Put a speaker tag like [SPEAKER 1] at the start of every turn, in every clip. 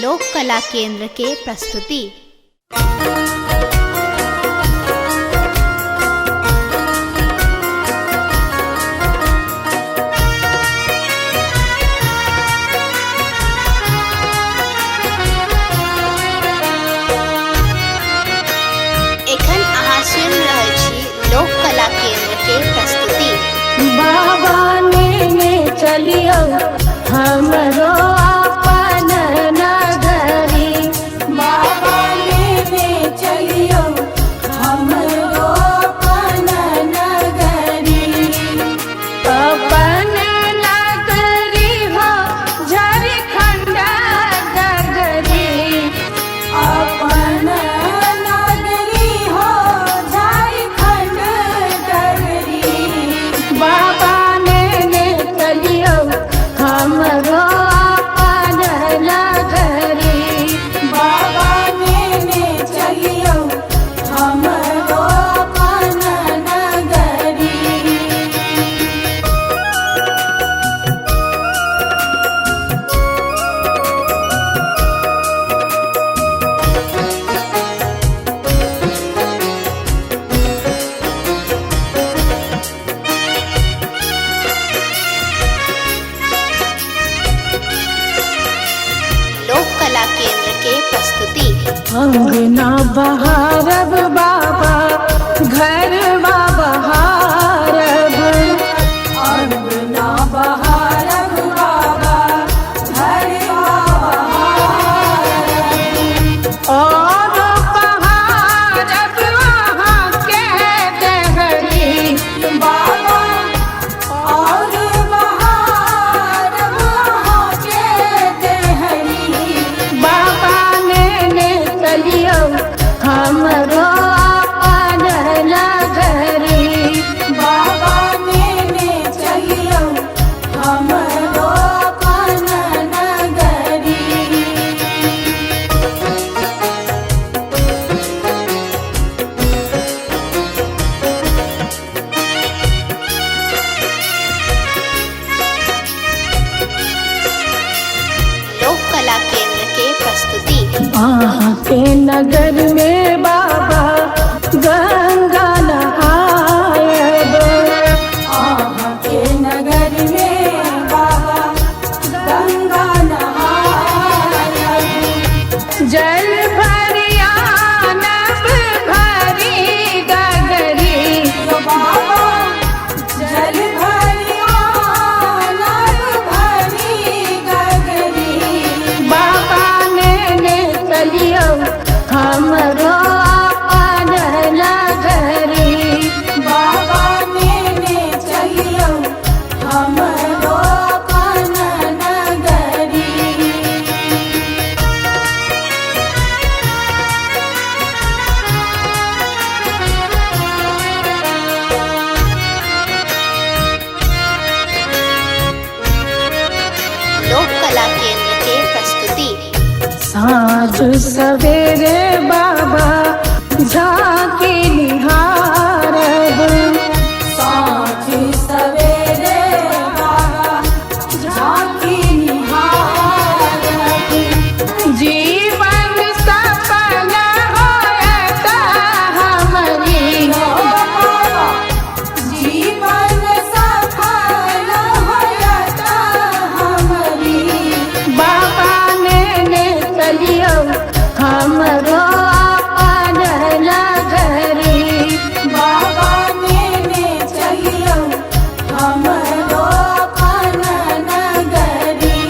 [SPEAKER 1] लोक कला केंद्र के प्रस्तुति। एखन अहाँ सुनि रहल छी लोक कला केंद्र के प्रस्तुति।
[SPEAKER 2] बाबा नेने चलियो हमरो अपन नगरी।
[SPEAKER 3] बाबा लेने चलियो हमरो अपन नगरी।
[SPEAKER 2] अपन नगरी हो झारखंड नगरी।
[SPEAKER 3] अपन नगरी हो झारखंड नगरी।
[SPEAKER 2] बाबा नेने चलियो हमरो अपन नगरी।
[SPEAKER 3] बाबा नेने चलियो हमरो अपन नगरी।
[SPEAKER 1] लोक कला केंद्र के प्रस्तुति।
[SPEAKER 2] अंगना बहारब बाबा घर बहारब।
[SPEAKER 3] अंगना बहारब बाबा घर बहारब।
[SPEAKER 2] और बहारब वहाँ के दहरी।
[SPEAKER 3] बाबा और बहारब वहाँ के देहरी।
[SPEAKER 2] बाबा नेने चलियो हमरो अपन नगरी।
[SPEAKER 3] बाबा नेने चलियो हमरो अपन नगरी।
[SPEAKER 1] लोक कला केंद्र के प्रस्तुति।
[SPEAKER 2] अहाँ के नगर में बाबा गंगा नहायब।
[SPEAKER 3] अहाँ के नगर में बाबा गंगा नहायब।
[SPEAKER 2] जल भरिया नभ भरी गगरी।
[SPEAKER 3] बाबा जल भरिया नभ भरी गगरी।
[SPEAKER 2] बाबा नेने चलियो हमरो अपन नगरी।
[SPEAKER 3] बाबा नेने चलियो हमरो अपन नगरी।
[SPEAKER 1] लोक कला केंद्र के प्रस्तुति।
[SPEAKER 2] साँझ सवेरे बाबा झांकी निहारब।
[SPEAKER 3] साँझ सवेरे बाबा झांकी निहारब।
[SPEAKER 2] जीवन सफल होयत हमरी।
[SPEAKER 3] बाबा जीवन सफल होयत हमरी।
[SPEAKER 2] बाबा नेने चलियो हमरो अपन नगरी।
[SPEAKER 3] बाबा नेने चलियो हमरो अपन नगरी।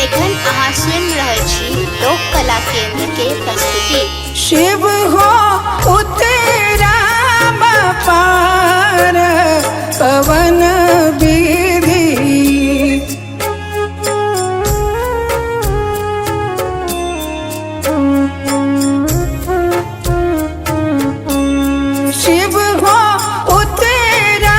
[SPEAKER 1] एखन अहाँ सुनि रहल छी लोक कला केंद्र के प्रस्तुति।
[SPEAKER 4] शिव हो उतरा पार पवन विधि। शिव हो उतरा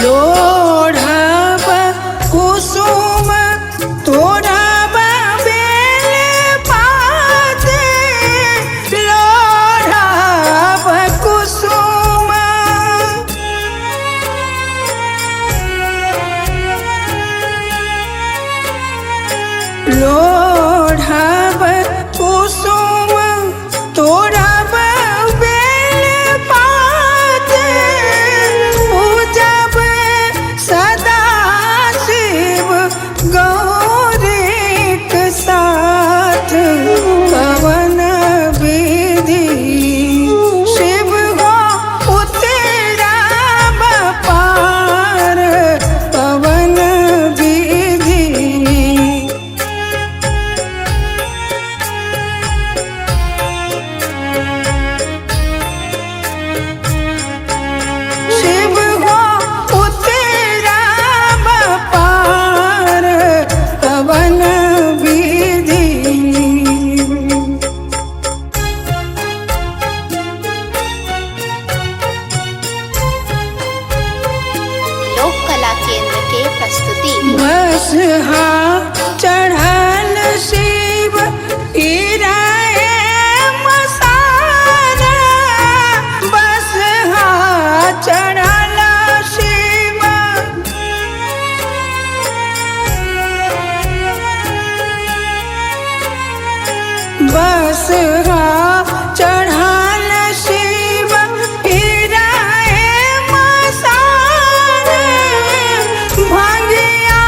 [SPEAKER 4] लोढ़ब कुसुम तोड़ब बेल पात, लोढ़ब कुसुम। लोढ़ब कुसुम तोड़ब बेल पात, पूजब सदा शिव गौरीक साथ। पवन विधि शिव हो उतरब पार, पवन विधि। शिव हो उतरब पार, पवन विधि।
[SPEAKER 1] लोक कला केंद्र के प्रस्तुति।
[SPEAKER 4] बसहा चढ़ल शिव इराए मसाना, बसहा चढ़ल शिव। बसहा चढ़ल शिव इराए मसाना, भंगिया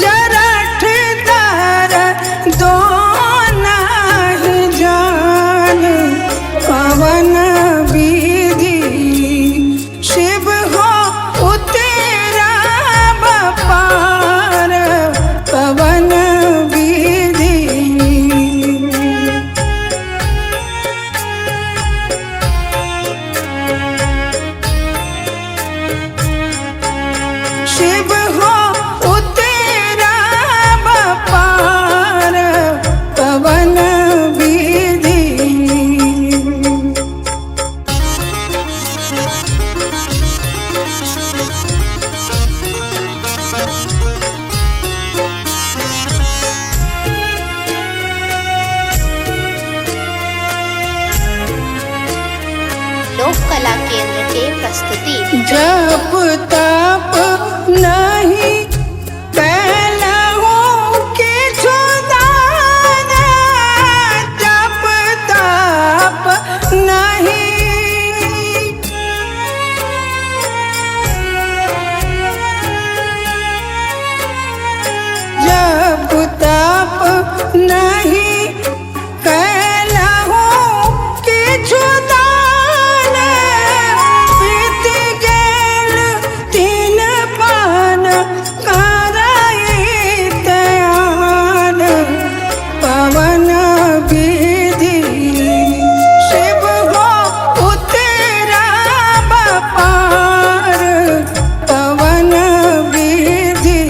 [SPEAKER 4] जरठ दर दो नाही जान। पवन विधि शिव हो उतरब पार, पवन विधि। शिव हो उतरब पार, पवन विधि।
[SPEAKER 1] लोक कला केंद्र के प्रस्तुति।
[SPEAKER 4] जप तप नहीं कैलहूँ किछु दान, जप तप नहीं। जप तप नहीं कैलहूँ किछु दान, बीत गेल तीन पान करैत आन। पवन विधि शिव हो उतरब पार, पवन विधि।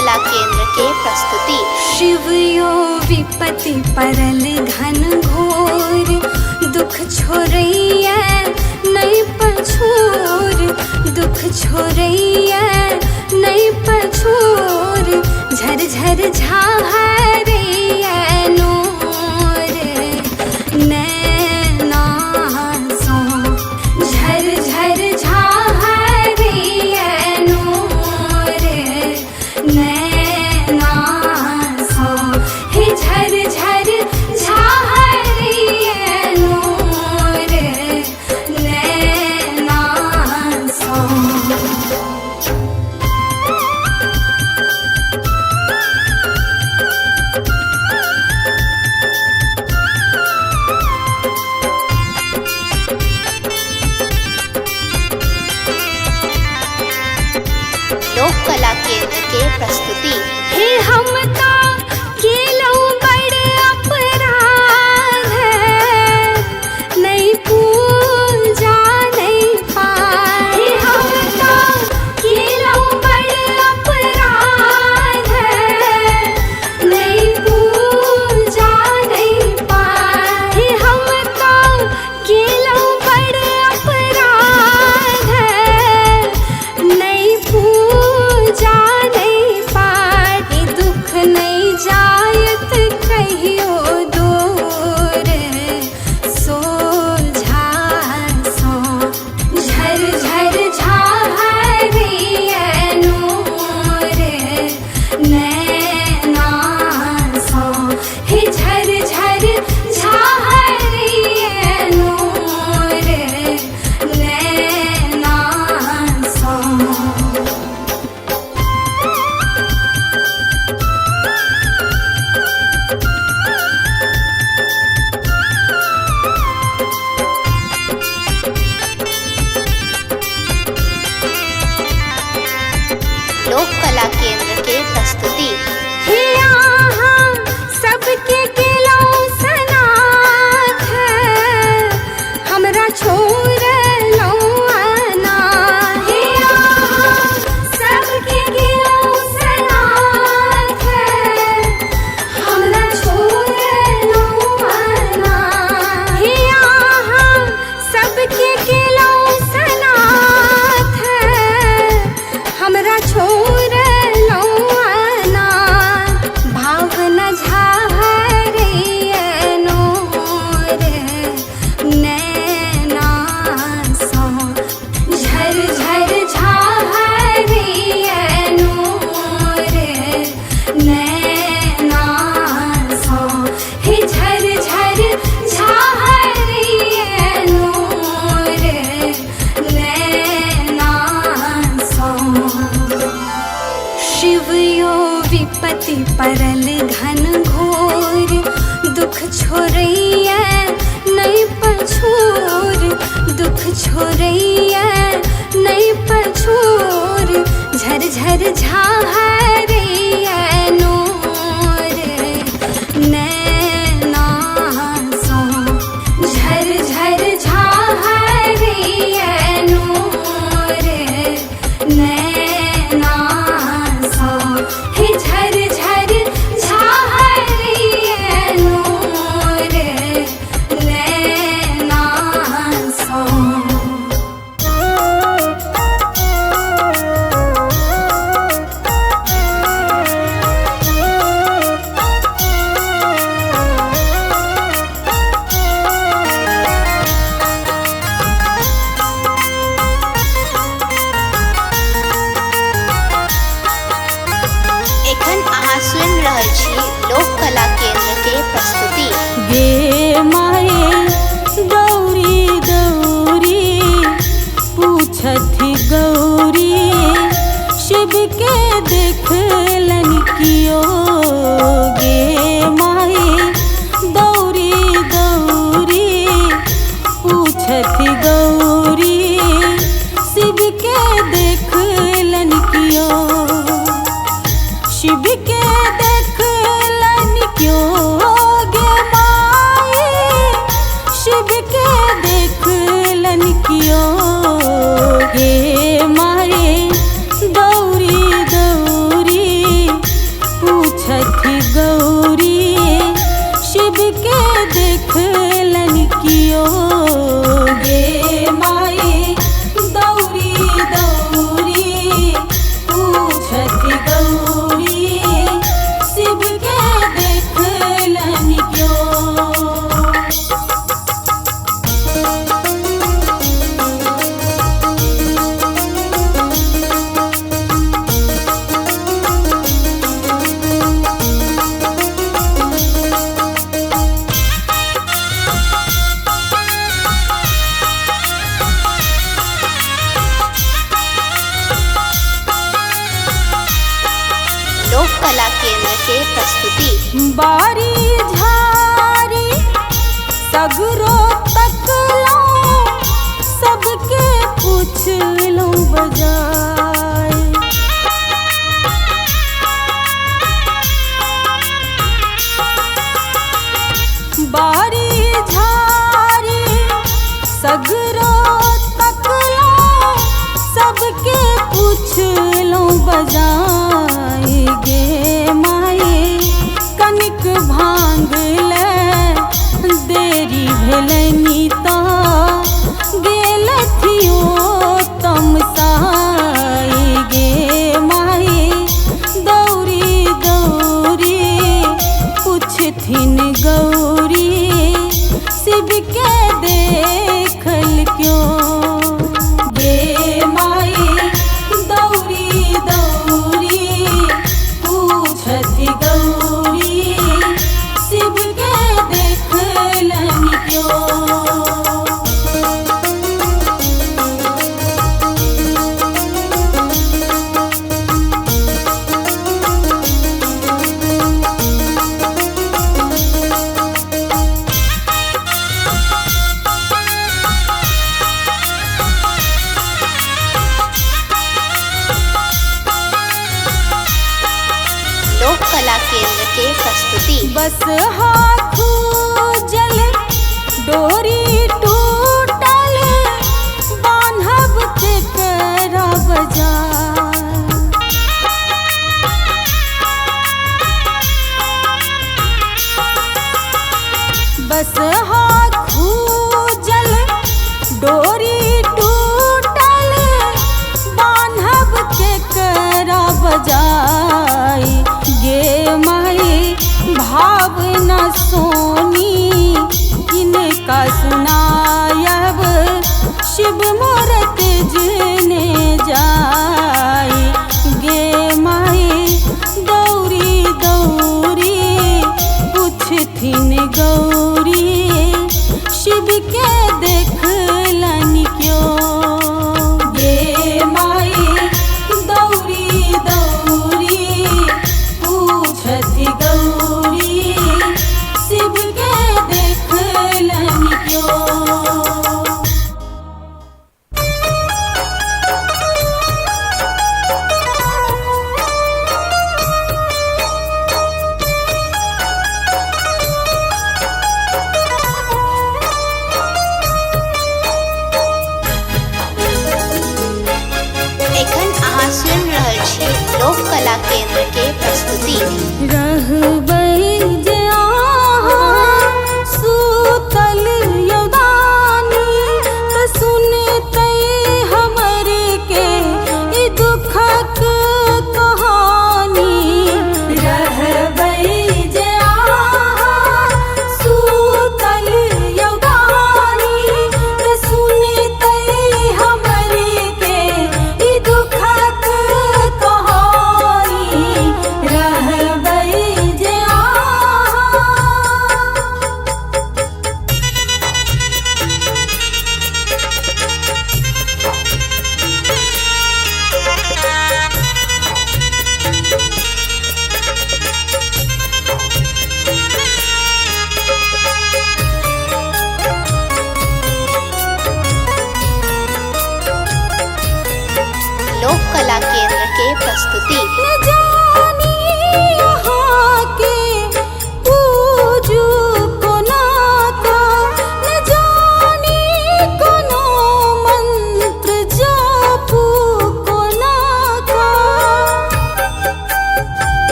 [SPEAKER 1] कला केंद्र के प्रस्तुति।
[SPEAKER 5] शिव यो विपति परल घन घोर, दुख छोड़ैया नहीं पछोर, दुख छोड़ैया नहीं पछोर, झर झर झारैया नोर नैना सो, झर झर झारैया नोर नैना सो, हे झर झर झारैया नोर नैना सो।
[SPEAKER 1] लोक कला केंद्र के प्रस्तुति।
[SPEAKER 5] हे हमका केलौ बड़ अपराध, नहीं पूजा नहीं पाए। हे हमका केलौ बड़ अपराध, नहीं पूजा नहीं पाए। हे हमका केलौ बड़ अपराध, नहीं पूजा नहीं पाए। दुख नहीं जायत कहियो दूर, सोझा सो झर झर झारैया नोर नैना सो, हे झर झर झारैया नोर नैना सो।
[SPEAKER 1] लोक कला केंद्र के प्रस्तुति।
[SPEAKER 5] हे आहा सबके केलौ सनाथ, हमरा छोड़लौ अनाथ। हे आहा सबके केलौ सनाथ, हमरा छोड़लौ अनाथ। हे आहा सबके केलौ सनाथ, हमरा छोड़लौ अनाथ। भावना झारैया नोर नैना सो, झर झर झारैया नोर नैना सो, हे झर झर झारैया नोर नैना सो। शिव यो विपति परल घन घोर, दुख छोड़ैया नहीं पछोर, दुख छोड़ैया नहीं पछोर, झर झर झारैया नोर नैना सो, झर झर झारैया नोर नैना सो, हे झर झर झारैया नोर नैना सो।
[SPEAKER 1] एखन अहाँ सुनि रहल छी लोक कला केंद्र के प्रस्तुति।
[SPEAKER 3] गे माए गौरी गौरी पूछथि गौरी, शिव के देखलन कियो। गे माए गौरी गौरी पूछथि गौरी, शिव के देखलन कियो। शिव के देखलन क्यों गे माए, शिव के देखलन क्यों गे माए। दौरी दौरी
[SPEAKER 1] के प्रस्तुति।
[SPEAKER 3] बारी झारी सगरो तकलौं, सबके पुछलौं बजाय। बारी झारी सगरो तकलौं, सबके पुछलौं बजाय गे माए। कनिक भांग ले देरी भेलनि तऽ गेलथियो तमसाय गे माए। दौड़ी दौड़ी पुछथिन गौरी, शिव के देखल क्यों गे माए। दौड़ी दौड़ी पूछथि गौरी, शिव के देखलनि क्यों।
[SPEAKER 1] लोक कला केंद्र के प्रस्तुति।
[SPEAKER 3] बस हाथ जल डोरी टूटल, बान्हब केकरा बजार। बस हाथ जल डोरी टूटल, बान्हब केकरा बजाय गे माए। भावना सोनी किनका सुनायब, शिव मोर तेजने जाय गे माए। दौड़ी दौड़ी पुछथिन गौरी, शिव के देखलनि क्यों गे माए। दौड़ी दौड़ी पूछथि गौरी, शिव के देखलनि क्यों।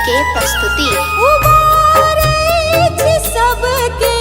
[SPEAKER 1] के प्रस्तुति।
[SPEAKER 3] उबारै छी सबके।